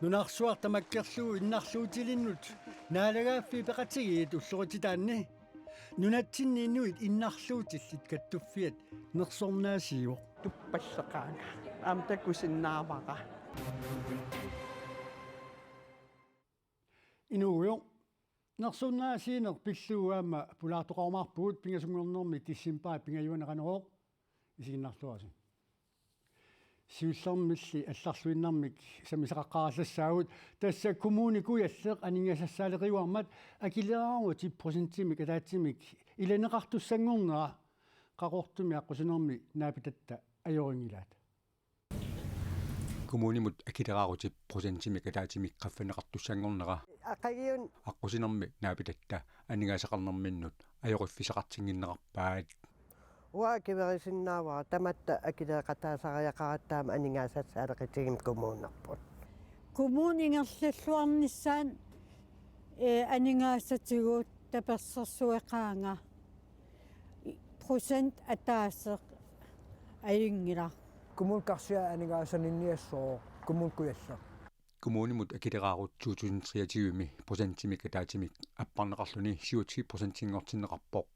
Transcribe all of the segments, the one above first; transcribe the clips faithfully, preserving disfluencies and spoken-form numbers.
Nunarsuaq tamakkerlugu innarluutilinnut naalagaaffii peqatigiit ullorititaanni nunatsinni inuit innarluutillit kattuffiat nersornaasiivoq. Tuppalleqaanga. Aamma takusinnaavara. Inuugujoq, nersornaasiineq pillugu aamma pulaartoqarumaarpugut pingasunngornermi decembarip pingajuani Qanorooq, isiginnaarluarisi. Siullermilli allarluinnarmik sammisaqaqqaarallassagut, tassa Kommune Kujalleq aningaasassaaleqiuarmat akileraarutit procentimik ataatsimik ilaneqartussanngornera Qaqortumi aqqusinermi naapitatta ajorinngilaat. Kommunimut akileraarutit procentimik ataatsimik qaffanneqartussanngornera Aqagiun aqqusinermi naapitatta aningaasaqarnerminnut ajoriffissaqartinnginnerarpaat. Uanga akiverisinnaavara tamatta akileeqataasariaqaratta aamma aningaasassaaleqitigimmik kommunerput. Kommuni ingerlalluarnissaat, ee, aningaasatigut tapersersueqaanga procent ataaseq ajunngilaq. Kommune karsia aningaasaninniassooq Kommune Kujalleq. Kommunimut akileraarut to tusind treogtyve-mi procentimik ataatsimik apparneqarluni syvogtyve procentinngortinneqarpoq.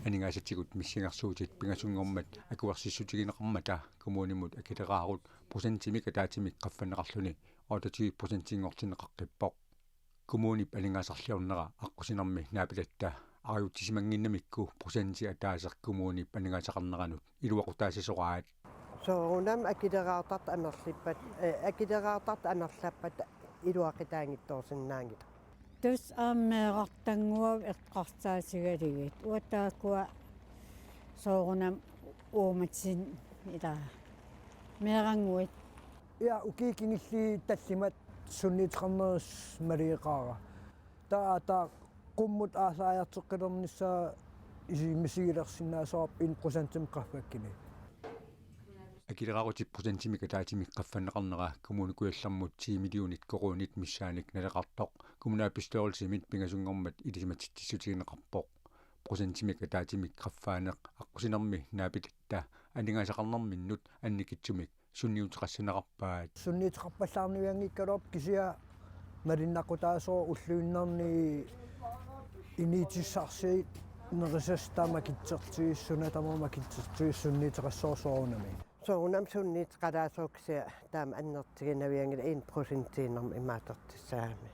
Aningaasatigut missingersuutit pingasunngormat akuersissutigineqarmata kommunimut akileraarut procentimik ataatsimik qaffanneqarluni otteogtyve procentinngortinneqaqqippoq. Kommunip aningaasarliornera aqqusinermi naapitatta arajutsisimannginnamikku procentit ataaseq kommunip aningaasaqarneranut iluaqutaassasoraat. Soorunami akileraartartut amerlappat, ee, akileraartartut amerlappat iluaqutaanngitsoorsinnaanngilaq. Tassa aamma meerartannguaq eqqarsaatigalugit. Uanga taakkua soorunami uumatin ilaa. Meerannguit. Ja, ukiut kingulliit tallimat sunniuteqarnerisa maleqaara. Taava taava qummut aallaajarteqqilernissaa isi-, misigilersinnaassavarput en procentimik qaffakkinik. Akileraarutit procentimik ataatsimik qaffanneqarnera Kommune Kujallermut ti millionit koruunit missaannik naleqartoq kommunalbestyrelsimit pingasunngormat ilisimatitsissutigineqarpoq. Procentimik ataatsimik qaffaaneq aqqusinermi naapitatta aningaasaqarnerminnut annikitsumik sunniuteqassanerarpaat. Sunniuteqarpallaarnavianngikkaluarpoq kisianni malinnaaqutaasoq ulluinnarni inuutissarsiuut nerisassat taama makitsertigisut, suna tamarmi makitsertigisut sunniuteqassaaq soorunami. Soorunami sunniuteqalaassaaq kisianni taama annertutiginavianngilaq en procentiinnarmik imaattortissaagami.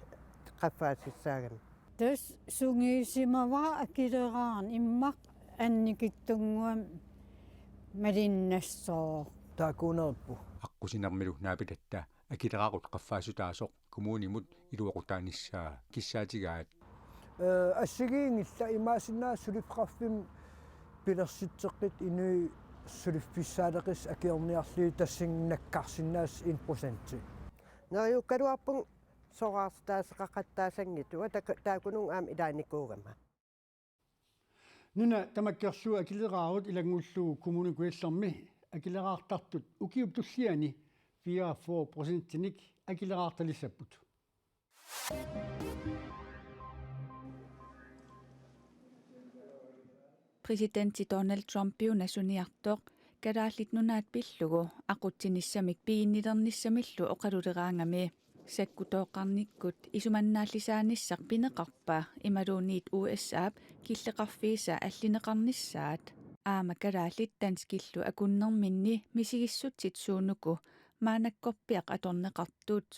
Qaffaasissaagami. Tassa sungiusimavara akileraarneq immaqa annikitsunnguamik malinnassooq. Taakkuunerput. Aqqusinermilu naapitatta akileraarut qaffaasutaasoq kommunimut iluaqutaanissaa kissaatigaat. Ee, assigiinngillat imaassinnaavoq suliffeqarfimmik pilersitseqqittut inuit suliffissaaleqissut akiorniarlugit tassannga nakkarsinnaasut en procenti. Neriukkaluarpunga soraartaaseqaqattaasanngitsut, uanga taku-, taakkununnga aamma ilaanikuugama. Nuna tamakkerlugu akileraarut ilanngullugu Kommune Kujallermi akileraartartut ukiup tulliani fireogfyrre procentinik akileraartalissapput. Præsidenti Donald Trumpiuna suniartoq Kalaallit Nunaat pillugu aqutsinissamik piginnilernissamillu oqaluleraangami sakkutooqqarnikkut isumannaallisaanissaq pineqarpa imaluunniit U S A-p killeqarfiisa allineqarnissaat. Aamma kalaallit danskillu akunnerminni misigissutsit suunuku maannakkorpiaq atorneqartut.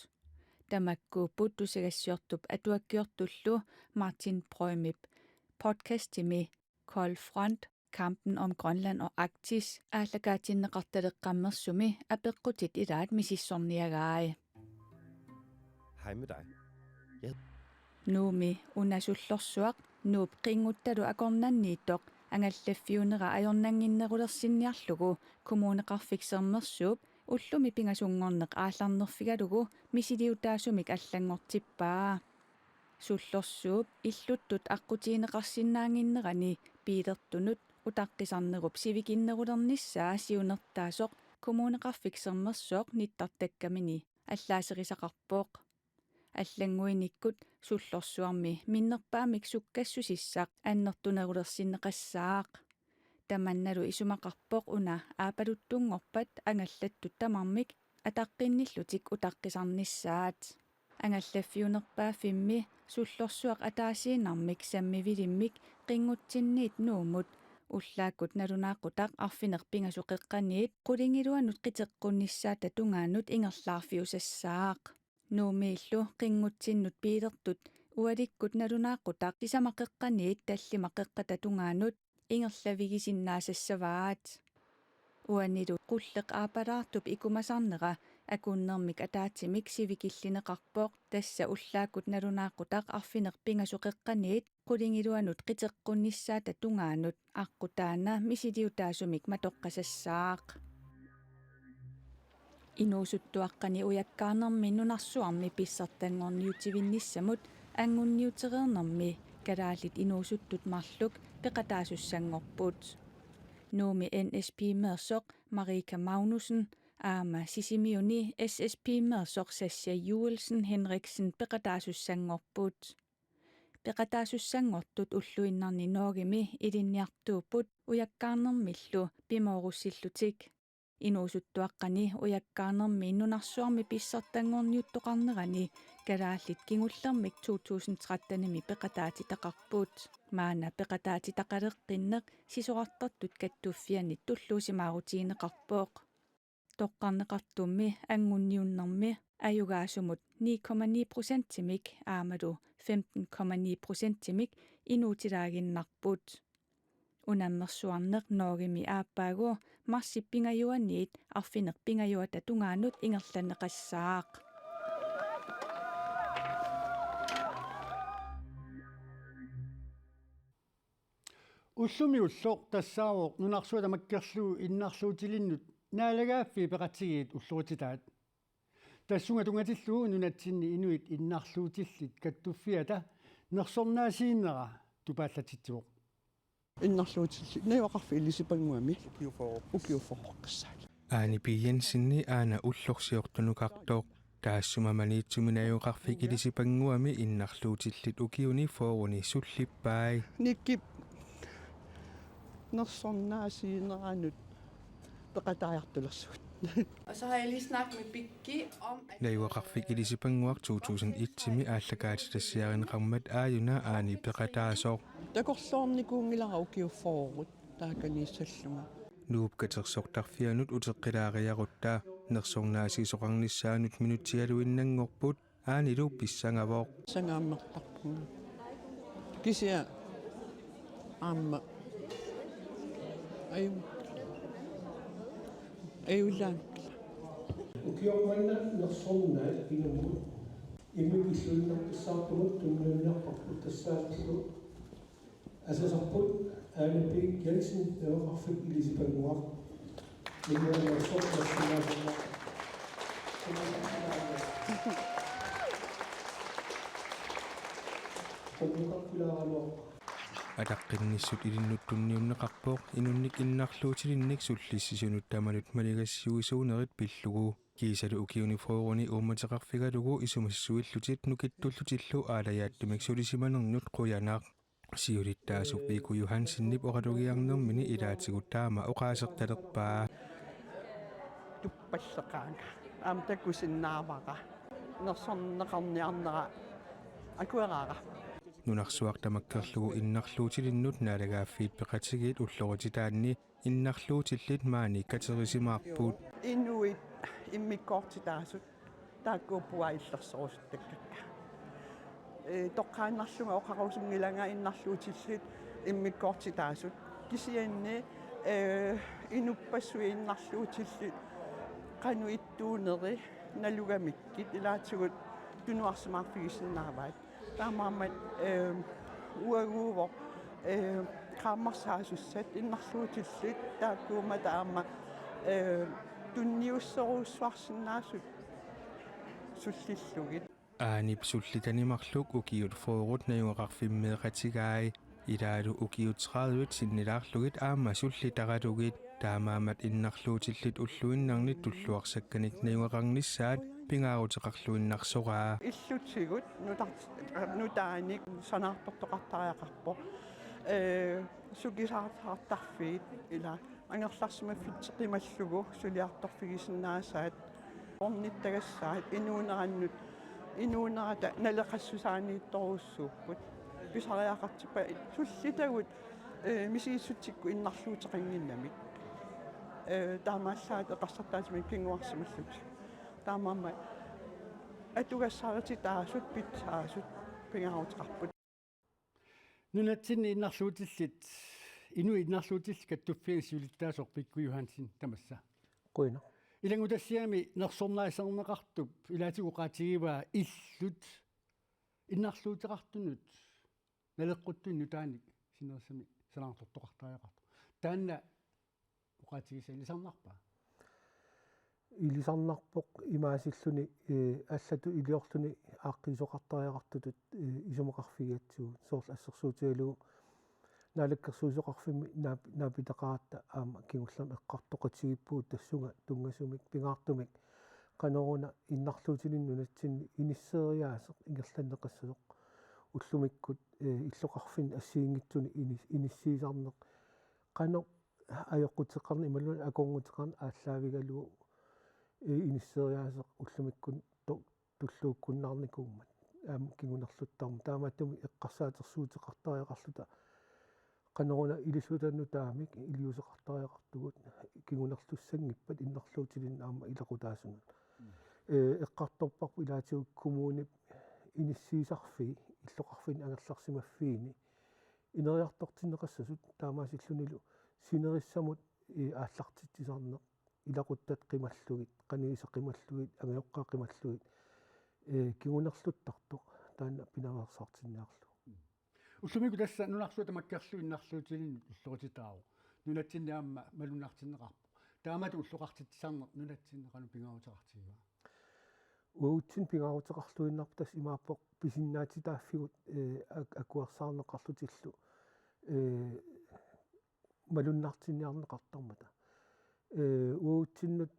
Tamakkuupput tusagassiortup atuakkiortullu Martin Brømip podcastimi Kold Front, Kampen om Grønland og Arktis aallakaatinneqartaleqqammersumi apeqqutit ilaat misissorniagai. Hej med dig. Jeg Nuummi una Sullorsuaq Nuup qinnguttalu akornanniittoq angallaffiunera ajornannginnerulersinniarlugu Kommuneqarfik Sermersuup ullumi pingasunngorneq aallarnerfigalugu misiliutaasumik allanngortippaa. Sullorsuup illuttut aqqutigineqarsinnaannginnerani biilertunut utaqqisarnerup sivikinnerulernissaa siunertaasoq Kommuneqarfik Sermersooq nittartakkamini allaaserisaqarpoq. Allannguinikkut Sullorsuarmi minnerpaamik sukkassusissaq annertunerulersinneqassaaq. Tamannalu isumaqarpoq una aappaluttunngorpat angallattut tamarmik ataqqinnillutik utaqqisarnissaat. Angallaffiunerpaaffimmi sullorsuaq ataasiinnarmik sammivilimmik Qinngutsinniit Nuummut ullaakkut nalunaaqutaq arfineq-pingasoqeqqaniit qulingiluanut qiteqqunnissaata tungaanut ingerlaarfiusassaaq. Nuummiillu Qinngutsinnut biilertut ualikkut nalunaaqutaq sisamaqeqqaniit tallimaqeqqata tungaanut ingerlavigisinnaasassavaat. Uanilu qulleq aappalaartup ikumasarnera akunnermik ataatsimik sivikillineqarpoq, tassa ullaakkut nalunaaqutaq arfineq-pingasoqeqqaniit qulingiluanut qiteqqunnissaata tungaanut aqqutaana misiliutaasumik matoqqasassaaq. Inuusuttuaqqani ujakkaarnermi nunarsuarmi pissartanngorniutivinnissamut anngunniutereernermi kalaallit inuusuttut marluk peqataasussanngorput. Nuummi N S P-meersoq Marika Magnussen aamma Sisimiuni S S P-meersoq Sascha Joelsen Henriksen peqataasussanngorput. Peqataasussanngortut ulluinnarni Norgemi ilinniartuupput ujakkaarnermillu pimoorussillutik. Inuusuttuaqqani ujakkaarnermi nunarsuarmi pissartanngorniuttoqarnerani kalaallit kingullermik to tusind tretten-imi peqataatitaqarput. Maanna peqataatitaqaleqqinneq sisorartartut kattuffiannit tulluusimaarutigineqarpoq. Toqqarneqartummi anngunniunnermi ajugaasumut ni komma ni procentimik aammalu femten komma ni procentimik inuutilaaginnarput. Unammersuarneq Norgemi aappaagu marsip pingajuaniit arfineq-pingajuata tungaanut ingerlanneqassaaq. Ullumi ulloq tassaavoq nunarsuaq tamakkerlugu innarluutilinnut naalagaaffiit peqatigiit ullorititaat. Tassunga tunngatillugu nunatsinni inuit innarluutillit kattuffiata nersornaasiinnera tupaallatitsivoq. Innarluutillit najugaqarfik ilisipannguami ukiuffooqqissaat. Aani P. Jensen aana ullorsiortunukartoq. Taassuma Maniitsumi najugaqarfik ilisipannguami innarluutillit ukiuni fyrreni sullippai. Nikkip nersornaasiineranut peqataajartulersugut. Og så har jeg lige snakket med Birgi om, at... Najugaqarfik ilisipannguaq to tusind et-imi aallakaatitassiarineqarmat aajuna aani peqataasoq. Takorloornikuunngilara ukiuffooqqut taakaniissallunga. Nuup katersortarfianut uteqqilaariarutta nersornaasiisoqarnissaanut minutsialuinnanngorput aanilu pissangavoq. Sangaammertarpunga. Kisianni aamma. Aju. Ajulaan. Ukioq manna nersornaat ingammik immikkut illuinnartussaartumut tunniunniarparput tassaapput. Asasarput Aane P. Jensen, najugaqarfik ilisipannguaq. Inuunersoq nassinnaasumma. Qummukarpilaaraluarpara. Ataqqinnissut ilinnut tunniunneqarpoq inunnik innarluutilinnik sullissisunut tamanut maligassiuisuunerit pillugu. Kiisalu ukiuni fyrreni uummateqarfigalugu isumassisuillutit nukittullutillu aalajaattumik sulisimanernut qujanaq. Siulittaasup Viggo Johansenip oqalugiarnermini ilaatigut taama oqaasertalerpaa. Tuppalleqaanga. Aamma takusinnaavara. Nersorneqarniarnera akueraara. Nunarsuaq tamakkerlugu innarluutilinnut naalagaaffiit peqatigiit ullorititaanni innarluutillit maani katerisimaarput. Inuit immikkoortitaasut taakkuupput illersorusuttakka. Ee, toqqaannarlunga oqarusunngilanga innarluutillit immikkoortitaasut. Kisianni, ee, inuppassuit innarluutillit qanoq ittuuneri nalugamikkit ilaatigut tunuarsimaarfigisinnaavaat. Taamaammat, ee, uaguuvoq, ee, qaammarsaasussat innarluutillit taakkuummata aamma, ee, tunniussorujussuarsinnaasut sullillugit. Aanip sullitani marluk ukiut fyrret najugaqarfimmeeqatigai. Ilaalu ukiut tredivet sinnilaarlugit aamma sullitaralugit. Taamaammat innarluutillit ulluinnarni tulluarsakkanik najugaqarnissaat pingaaruteqarluinnarsoraa. Illutigut nutart-, nutaanik sanaartortoqartariaqarpoq. Ee, sukisaartarfiit ila angerlarsimaffitseq qimallugu suliartorfigisinnaasaat. Ornittagassaat inuunerannut, inuunerata naleqassusaaniittorujussuupput. Pisariaqartippaat sullitagut, ee, misigissutsikkut innarluuteqannginnamik. Ee, taamaallaat eqqarsartaatimik kinguarsimallutik. Taamaammat atugassaarititaasut pitsaasut pingaaruteqarput. Nunatsinni innarluutillit, inuit innarluutillit kattuffianni siulittaasoq Mikku Johansen, tamassa. Qujanaq. Ilanngutassiami nersornaaserneqartup ilaatigut oqaatigivaa illut innarluuteqartunut naleqquttunut nutaanik sinerissami sanaartortoqartariaqartoq. Taanna oqaatigisaa ilisarnarpa? Ilisarnarpoq imaasilluni, ee, allatut iliorluni aaqqiisoqartariaqartutut, ee, isumaqarfigigatsigu, soorlu assersuutigalugu Naalakkersuisoqarfimmi naap-, naapitaqaratta aamma kingullermik eqqartoqatigiippugut tassunga tunngasumik pingaartumik qanoruna innarluutilinnut nunatsinni inisseeriaaseq ingerlanneqassasoq ullumikkut, ee, illoqarfinni assigiinngitsuni inis-, inissiisarneq qanoq ajoquteqarneq imaluunniit akornuteqarneq aallaavigalugu, ee, inisseeriaaseq ullumikkut to-, tulluukkunnaarnikuummat aamma kingunerluttarmat. Taamaattumik eqqarsaatersuuteqartariaqarluta qanoruna ilisutannut taamik iliuuseqartariaqartugut kingunerlussanngippat innarluutilinnut aamma ilaqutaasunut. Mm. Ee, eqqartorparput ilaatigut kommunip inissiisarfii illoqarfinni angerlarsimaffiini ineriartortinneqassasut taamaasillunilu sinerissamut, ee, aallartitsisarneq ilaquttat qimallugit, qanigisat qimallugit, angajoqqaat qimallugit, ee, kingunerluttartoq taanna pinaveersaartinniarlugu. Ullumikkut tassa nunarsuaq tamakkerlugu innarluutilinnut ullorititaavoq. Nunatsinni aamma malunnartinneqarpoq. Taamatut ulloqartitsisarneq nunatsinni qanoq pingaaruteqartigivaa? Uagutsinnut pingaaruteqarluinnarpoq tassa imaappoq pisinnaatitaaffigut, ee, ak-, akuersaarneqarlutillu, ee, malunnartinniarneqartarmata. Ee, uagutsinnut,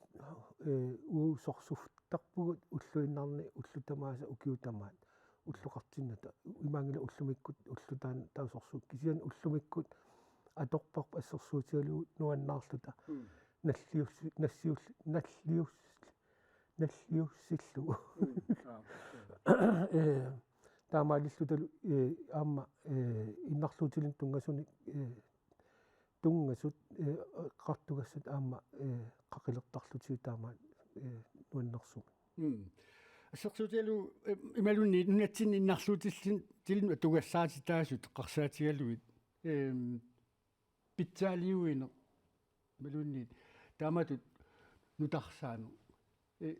ee, uagut sorsuttarpugut ulluinnarni ullut tamaasa ukiut tamaat ulloqartinnata. Imaanngilaq ullumikkut ulloq taanna taava sorsuut. Kisianni ullumikkut atorparput assersuutigalugu nuannaarluta. Mm. Nallius-, nassius-, nallius-, nalliussillugu. Mm. Aa, okay. Ee, taamaalillutalu, ee, aamma, ee, innarluutilinnut tunngasunik, ee, tunngasut, ee, eqqartugassat aamma, ee, qaqilertarlutigu taamaat, ee, nuannersumik. Mm. Assersuutigalugu, ee, imaluunniit nunatsinni innarluutillin-, -tilinnut atugassarititaasut eqqarsaatigalugit, eem, pitsaaliuineq imaluunniit taamatut nutarsaaneq, ee,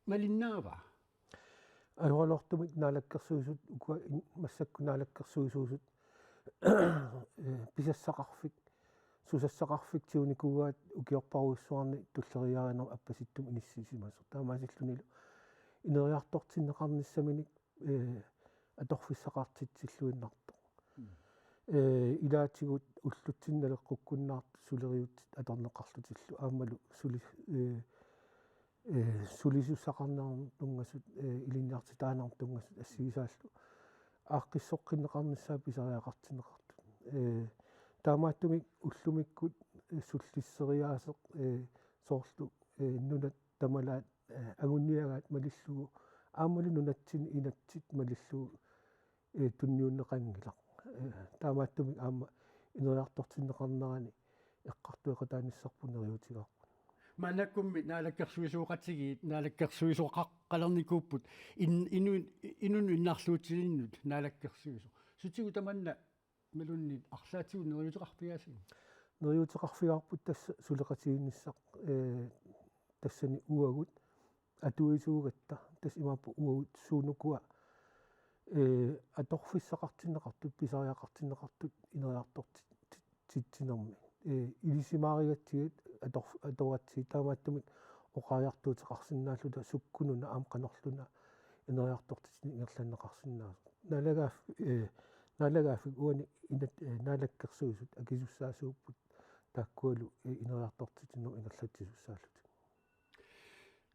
malinnaava? Ajoraluartumik naalakkersuisut ukua in-, massakkut naalakkersuisuusut, ee, pisassaqarfik, susassaqarfik tigunikuugaat ukiorparujussuarni tulleriiaarinermut appasittumik inissiisimasoq. Taamaasillunilu ineriartortinneqarnissaminik, ee, atorfissaqartitsilluinnartoq. Mm. Ee, ilaatigut ullutsinni naleqqukkunnaartut suleriutsit atorneqarlutillu aammalu suli-, ee, ee, sulisussaqarnermut tunngasut, ee, ilinniartitaanermut tunngasut assigisaallu aaqqissoqqinneqarnissaat pisariaqartinneqartut. Ee, taamaattumik ullumikkut, ee, sullisseriaaseq, ee, soorlu, ee, nunat tamalaat, ee, anguniagaat malillugu aammalu nunatsinni inatsit malillugu, ee, tunniunneqanngilaq. Ee, taamaattumik aamma ineriartortinneqarnerani eqqartueqataanissarput neriuutigaarput. Maannakkummi naalakkersuisooqatigiit naalakkersuisooqaqqalernikuupput in-, inu-, inunut innarluutilinnut naalakkersuisoq. Sutigut tamanna imaluunniit arlaatigut neriuuteqarfigaasigut? Neriuuteqarfigaarput tassa suleqatigiinnissaq, ee, tassani uagut atuisuugatta, tassa imaappoq uagut suunukua, ee, atorfissaqartinneqartut, pisariaqartinneqartut ineriartorti-, ti-, titsinermi. Ee, ilisimaarigatsigit atorf-, atoratsigit taamaattumik oqariartuuteqarsinnaalluta sukkununa aamma qanorluna ineriartortitsineq ingerlanneqarsinnaasoq. Naalagaaf-, ee, naalagaaffik uani inat-, ee, naalakkersuisut akisussaasuupput taakkualu, ee, ineriartortitsinermut ingerlatsisussaallutik.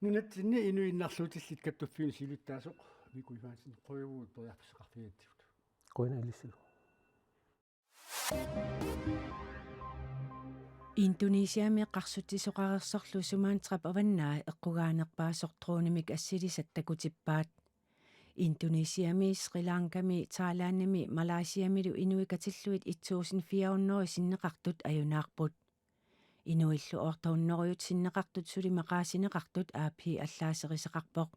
Nunatsinni inuit innarluutillit kattuffiup siulittaasoq Mikku Johansen, qujavugut periarfissaqarfigigatsigut. Qujanaq ilissilu. Indonesiami qarsutsisoqareersorlu Sumatrap avannaa eqqugaanerpaasoq dronemik assilisat takutippaat. Indonesiami, Sri Lankami, Thailandimi, Malaysiamilu inuit katillugit et tusind fire hundrede sinneqartut ajunaarput. Inuillu otte hundrede sinneqartut suli maqaasineqartut A P allaaserisaqarpoq.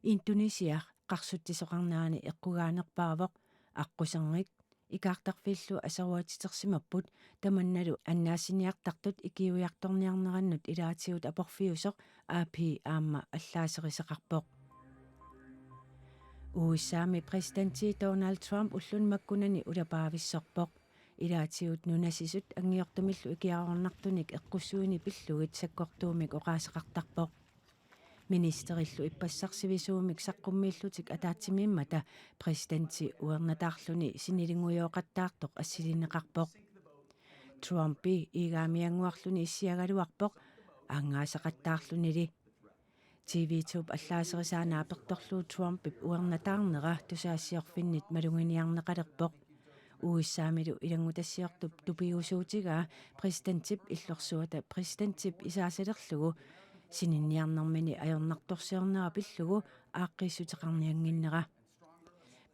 Indonesia qarsutsisoqarnerani eqqugaanerpaavoq, aqquserngit ikaartarfiillu aseruatitersimapput, tamannalu annaassiniartartut ikiuiartorniarnerannut ilaatigut aporfiusoq A P aamma allaaserisaqarpoq. U S A-mi præsidenti Donald Trump ulluni makkunani ulapaavissorpoq. Ilaatigut nunasisut angiortumillu ikiaroornartunik eqqussuini pillugit sakkortuumik oqaaseqartarpoq. Ministerillu ippassaq sivisuumik saqqummiillutik ataatsimiimmata præsidenti uernataarluni sinilinngujoqattaartoq assilineqarpoq. Trumpi igaamiannguarluni issiagaluarpoq, aanngaasaqattaarlunili. T V to-p allaaserisaa naapertorlugu Trumpip uernataarnera tusagassiorfinnit maluginiarneqalerpoq. U S A-milu ilanngutassiortup tupigusuutigaa præsidentip illorsuata præsidentip isaasalerlugu sininniarnermini ajornartorsiornera pillugu aaqqiissuteqarniannginnera.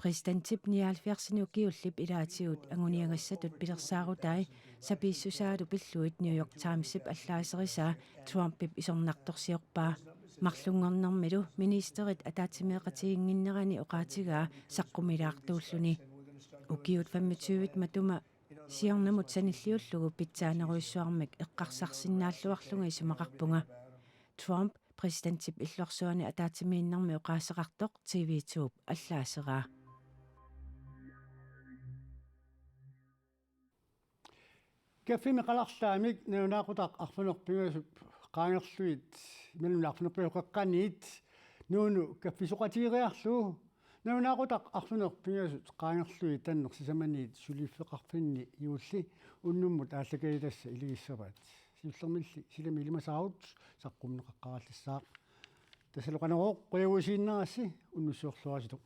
Præsidentip nioghalvfjerdsinik ukiullip ilaatigut anguniagassatut pilersaarutai sapiissusaalu pillugit New York Timesip allaaserisaa Trumpip isornartorsiorpaa. Marlunngornermilu ministerit ataatsimeeqatiginnginnerani oqaatigaa saqqumilaartuulluni. Ukiut femogtyve matuma siornamut sanilliullugu pitsaanerujussuarmik eqqarsarsinnaalluarlunga isumaqarpunga. Trump præsidentip illorsuani ataatsimiinnermi oqaaseqartoq T V to-p allaaseraa. Kaffimi qalarlaamik nalunaaqutaq arfineq-pingasut qaangerlugit imaluunniit arfineq-pingasut qeqqaniit Nuunu kaffisoqatigeeriarlugu. Nalunaaqutaq arfineq pingasut qaangerlugit tanneq sisamaniit suliffeqarfinni juulli unnummut aallakaatitassat iligissavaat. Siullermilli silami ilimasaarut saqqummeqaqqaarallassaaq. Tassalu Qanorooq, qujaguisiinnaarassi, unnussiorluarisilu.